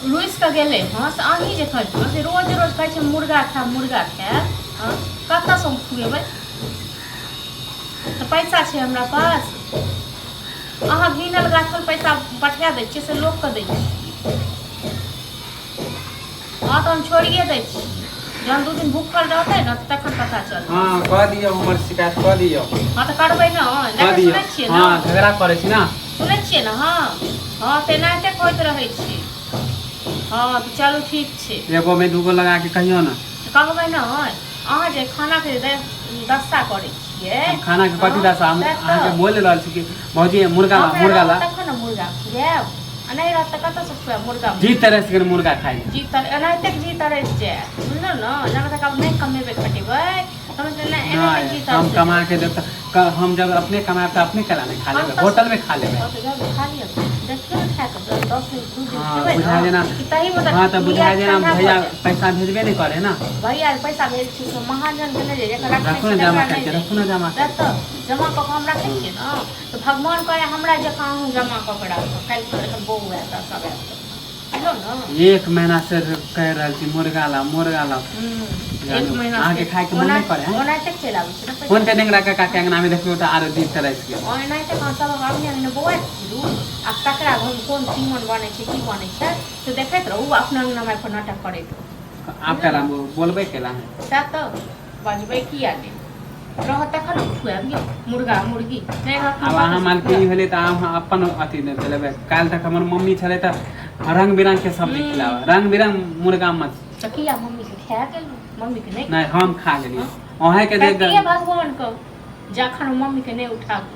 रुसि कऽ गेलै हँ से अहीं जे कहै छियै से रोज रोज कहै छै मुर्गा खायब मुर्गा खायब। हँ, कतऽसँ हम खुएबै? तऽ पैसा छै हमरा पास? अहाँ गिनल गाथल पैसा पठा दै छियै से लोकके दै छियै। हँ, तऽ हम छोड़िए दै छी, जहन 2 दिन भूखल रहतै ने तऽ तखन पता चलतै। हँ, कऽ दियौ, हमर शिकायत कऽ दियौ। हँ, तऽ करबै ने। कऽ देखै दियौ। सुनै छियै ने? हँ, झगड़ा करै छी ने। सुनै छियै ने? हँ हँ, तेनाहिते कहैत रहै छी। हँ, तऽ चलू, ठीक छै। एगो में दूगो लगा के कहियौ ने। तऽ कहबै ने, अहाँ जे खानाके जे दशा करै छियै। हम खाना के कथी हँ, दशा? हम सएह अहाँके तऽ बोल रहल छी कि भौजी, मुर्गा ला। हमरा मुर्गा रहत ला। तखन ने मुर्गा खुआएब, आ नहि रहत तऽ कतऽसँ खुआएब मुर्गा? जी तरस गेल मुर्गा खाइ लए। जी तर एनाहिते जी तरसि जायत, बुझलहुँ ने? जब तक आब नहि कमेबै खटेबै तब तक एनाहिते नहि जी हम तरसि कमा जायत। के देब तऽ हम जब अपने कमायब तऽ अपने केला नहि खा हम लेबै? तऽ होटल में खा लेबै। हँ, तऽ जाउ ने, खा लिअ, देखियौ ने, खा कऽ 10 दिन 2 दिन हँ, खेबै बुझाय ने जेना कि तहीमे तऽ हँ, तऽ मियाज बुझाय जेना ठण्डा भऽ भैया जायत। पैसा भेजबे नहि करे ने। भैया पैसा भेज छी से महाजनके नहि जाइ, जकरा रखने रखू छी ने जमा तकरा नहि करके जाइ। रखू ने जमा सएह करके। तऽ जमा कऽ कऽ हम रखै हूँ छियै ने, तऽ भगवान करे हमरा जकाँ अहूँ जमा कऽ कऽ राखब। काल्हि खुना जखन बौह आयत आ सब आयत, बुझलहुँ ने? एक महीना से कहि रहल छी, मुर्गा ला, मुर्गा ला। एक महीना अहाँके से खायके मन ओना नहि करे है? ओनाहिते चलि आबै छै ने कोन पैसा। पे नेंगरा काका के अंगना में देखियौ तऽ आरो जीभ तरसि गेल। ओनाहिते अहाँ सब अंगने अंगने बौआइत फिरू आ ककरा घरमे कोन तीमन बनै छै, की बनै छै से देखैत रहू, अपना अंगनामे आबि कऽ नाटक करैत रहू। आब बुझलहुँ केला ने? बोलबै केला है? सएह तऽ बजबै किया नहि? रहत तखन ने खुआएब यौ मुर्गा मुर्गी, नहि रहत आब अहाँ कतऽसँ मालकिनी खुआएब? भेलै तऽ अहाँ अपन अथी नहि चलेबै। काल्हि तक हमर मम्मी छलै तऽ रंग बिरंग के सब्जी खिलाबै, रंग बिरंग मुर्गा मछ। तऽ किया मम्मीके खा गेलहुँ? मम्मीके नहि नहि, हम खा गेलियै अहें के देख। कहिए भगवानके जखन मम्मीके नहि उठाबू।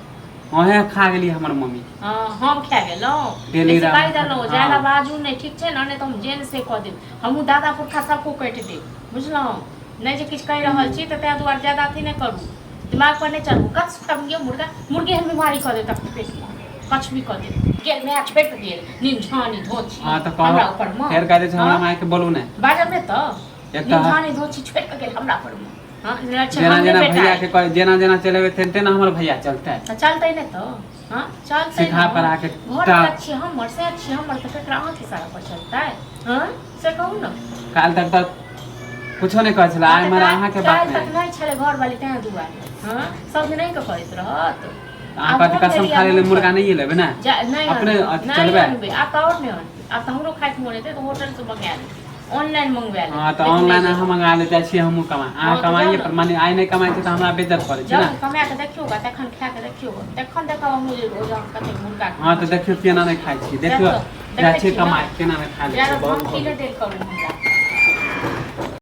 अहें खा गेलियै हमर मम्मी। हँ, हम खा गेलहुँ? डेली बेसी कहि देलहुँ हँ। ज्यादा बाजू नहि, ठीक छै ने? नहि तऽ हम जेन से कऽ देब, हमहूँ दादा पुरखा सबको काटि देब, बुझलहुँ नहि? जे किछु कहि रहल छी तऽ ताहि दुआरे ज्यादा अथी नहि करू, दिमाग पर नहि चढ़ू। कच खाबियौ मुर्गा मुर्गी, एहन बीमारी कऽ देत अपने पेटमे, कछ भी कऽ देत। गेल माय छोड़ि कऽ गेल निमझानी धोची हँ, तऽ हमरा कहब ऊपर मे। फेर कह दै छै हमरा हँ? मायके बोलू नहि। बाजब नहि तऽ एक तऽ निमझानी धोची छोड़ि कऽ गेल हमरा पर मे। हँ, नहि छै, जेना हमरे जेना बेटा भैया अइ। के कह, जेना जेना चलेबै तेना तेना हमर भैया चलतै। तऽ चलतै नहि तऽ? हँ, चलतै सिखा ने। पढ़ा के घर वाला छियै हमर, से छियै हमर, तऽ ककरा अहाँके इशारा पर चलतै? हँ, से कहू ने। काल्हि तक तऽ कुछो नहि कहै छलै, आइ हँ, तऽ मरे अहाँके बात काल्हि नहि। तक नहि छलै घरवाली तेँ दुआरे। हँ, सब दिन अहीँके करैत रहत? अहाँ आब कथी हम कसम भेलियै खा लेले हम मुर्गा नहि लेबै ने? नहि अपने अनबै, अथी नहि चलबै। अनबै आब तऽ, आओर नहि अनबै आब तऽ। हमरो खायके मोन हेतै तऽ होटलसँ मंगा लेबै, ऑनलाइन मंगवा लेबै। हँ, तऽ लेकिन नहि ऑनलाइन अहाँ जेबै। मंगा ले, जाइ छियै हमहूँ कमा। अहाँ हँ, तऽ जाउ कमाइए ने। पर माने आइ नहि कमाइ छै तऽ हमरा बेज्जत करै छै जाउ ने। ने, कमा कऽ देखियौ गा, तखन खा कऽ देखियौ गा, तखन देखब हमहूँ जे रोज अहाँ कतेक मुर्गा हँ, तऽ खाइ देखियौ छी। केना नहि खाइ छी। सएह देखियौ तऽ जाइ देखै छियै छी ने। कमाइ, केना नहि खा लै ज्यादा छियै बहुत धमकी नहि देल करू हमरा।